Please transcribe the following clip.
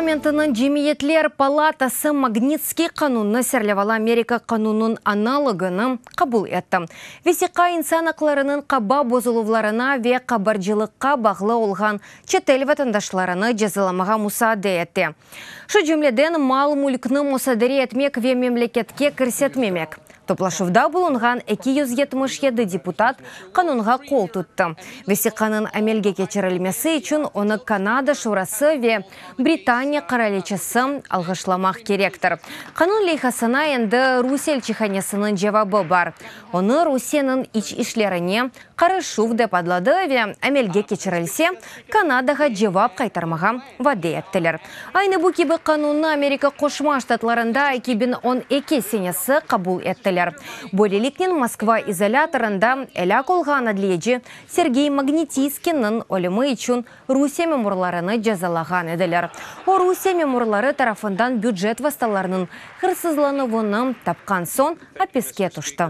parlamentiniñ Cemiyetler palatası Magnitskiy qanunnı serlevalı Amerika qanunınıñ analogını qabul etti. Vesiqa insan aqlarınıñ qaba bozuluvlarına ve qabarcılıqqa bağlı olğan çetel vatandaşlarını cezalamağa musaade ete. Şu cümleden, mal-mülkni musadere etmek ve memleketke kirsetmemek. Toplaşuvda bulunğan 277 deputat qanunğa qol tuttı. Vesiqanıñ amelge keçirilmesi içün onı Kanada Şurası ve Britaniya qıraliçesi alğışlamaq kerektir. Qanun leyhasına endi Rusiye elçihanesiniñ cevabı bar. Onı Rusiyeniñ iç işlerine qarışuv dep adladı ve amelge keçirilse, Kanadağa cevap qaytarmağa vade ettiler. Aynı bu kibi qanunnı Amerika Qoşma Ştatlarında 2012 senesi qabul ettiler. Böyleliknen Moskva izolâtorında elâk olğan adliyeci Sergey Magnitskiyniñ ölümi içün Rusiye memurlarını cezalağan ediler. O, Rusiye memurları tarafından bücet vastalarınıñ hırsızlanuvını tapqan soñ apiske tüşti.